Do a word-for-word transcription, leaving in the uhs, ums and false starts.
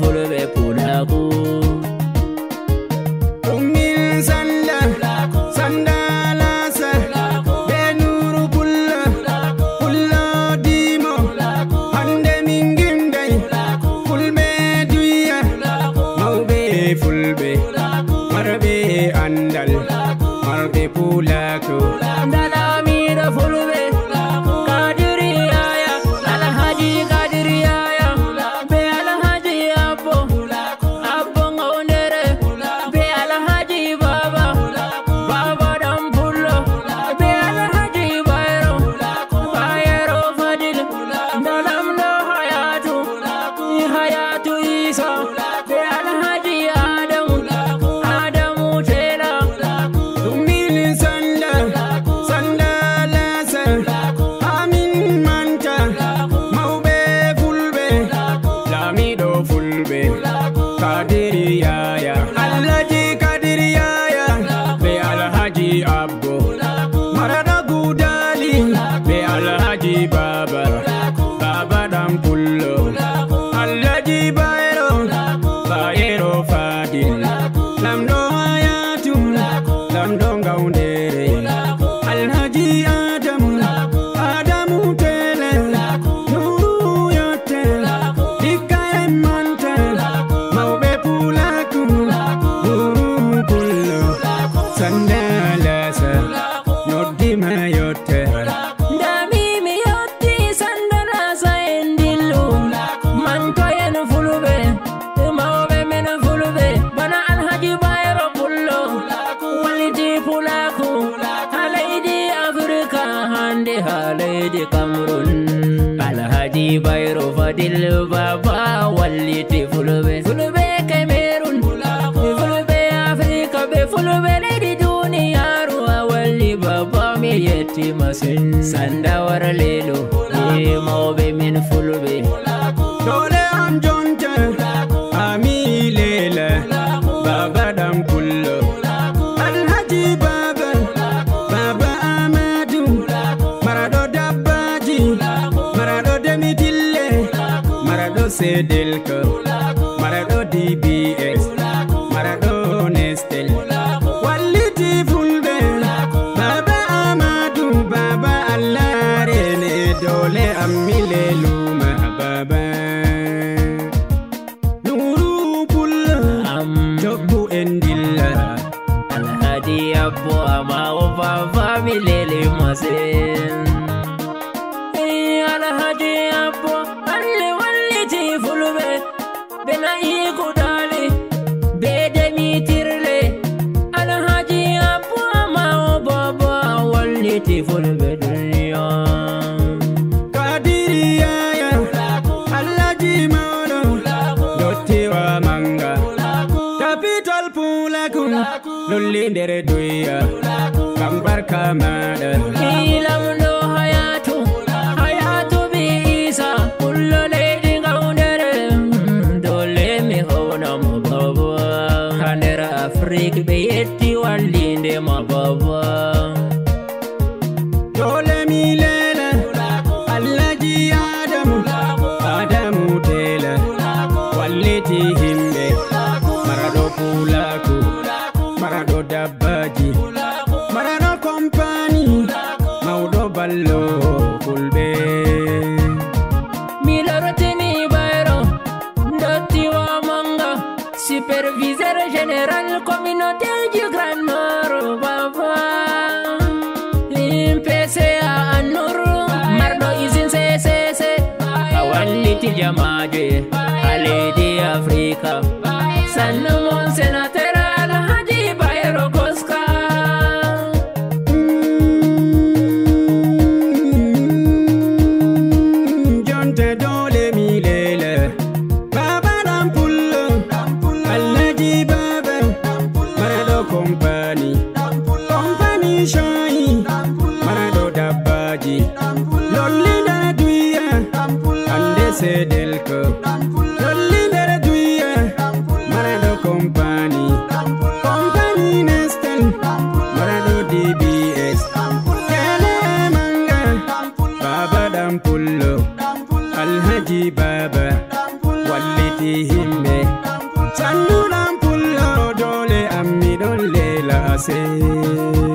Fulɓe pulaaku. Ɗum min Sanda, Sanda Lasa, be Nuuru Pullo, Pullo Dimo. Hande min gimday, Fulɓe duya, mawɓe Fulɓe, marɓe andal, marɓe pulaaku. Nda laamiiɗo Fulɓe, Kadiri Yaya, Alhaji Kadiri Yaya, be Alhaji Abbo, Abbo Ngawdere, be Alhaji Baba, Baba Dan Pullo, be Alhaji Bayero, Bayero Fadil, nda lamɗo Hayatu, Hayatu Isa, be Alhaji Adamu, Adamu Tela, ɗum min Sanda, Sanda Lasa, Amin Manta, mawɓe Fulɓe, laamiiɗo Fulɓe, Kadiri Yaya, Alhaji Kadiri Yaya, be Alhaji Abbo, maraɗo Gudali, be Alhaji Baba, Baba Dan Pullo, Alhaji Bayero, Bayero Fadil, lamɗo Hayatu, lamɗo Ngawdere, Alhaji Adamu, Adamu Tele, Nuru Yotte, Dikka e Manta, mawɓe pulaaku, Nuru Pullo, Sanda Lasa, noddi ma yotte. Nda mi, mi yotti Sanda Lasa en dillu. Manko en Fulɓe, mawɓe men Fulɓe, bana Alhaji Bayero Pullo, walliti pulaaku, haa leydi Afirka, hande haa leydi Cameroun. Alhaji Bayero Fadil Baba walliti Fulɓe, Fulɓe Cameroun, Fulɓe Afirka, be Fulɓe leydi duniyaaru, a walli Baba, mi yetti masin. Sanda wara lelo, e mawɓe min Fulɓe. Dole am jonte, ami lele, Baba Dan Pullo, Alhaji Baba, Baba Amadu, maraɗo dabbaji, maraɗo demitille, maraɗo Sedelko, maraɗo D B S, maraɗo Nestel. Walliti Fulɓe, Baba Amadu, Baba Allah rene, dole am mi leluma, Baba. Nuru Pullo, am jokku en dilla. Alhaji Abbo, ama o Baba, mi leli masin. Eh, Alhaji Abbo, alle walliti Fulɓe, be na'i kudali, be demitirle. Alhaji Abbo, ama o Baba, walliti Fulɓe duniya. Kadiri Yaya, Alhaji Mawɗo, dottiwa manga, capital pulaaku, lolli nder duya, ngam barka maɗa. Ilam ɗo Hayatu, Hayatu bi Isa, Pullo leydi Ngawdere, dole mi howna mo Baba. Haa nder Afrik ɓe yetti wallinde mo Baba. Dole mi lele, Alhaji Adamu, Adamu Tela, walliti himɓe, maraɗo pulaaku, maraɗo dabbaji, maraɗo kompani, mawɗo ballo Fulɓe. Mi lortini Bayero, ndottiwa manga, superviseur général communauté du Grand Nord, Baba. P C A Annur, marɗo usine C C C, a walliti jamaaje haa leydi Afirka. Sannu mon sénateur Alhaji Bayero Koska. Mm, jonte dole mi lele. Baba Dan Pullo, Alhaji Baba, maraɗo kompani, kompani shayi, maraɗo dabbaji, lolli nder duya, hande Sedelko, lolli nder duya, maraɗo kompani, kompani Nestel, maraɗo D B S, tele manga, Baba Dan Pullo, Alhaji Baba, walliti himɓe. Sey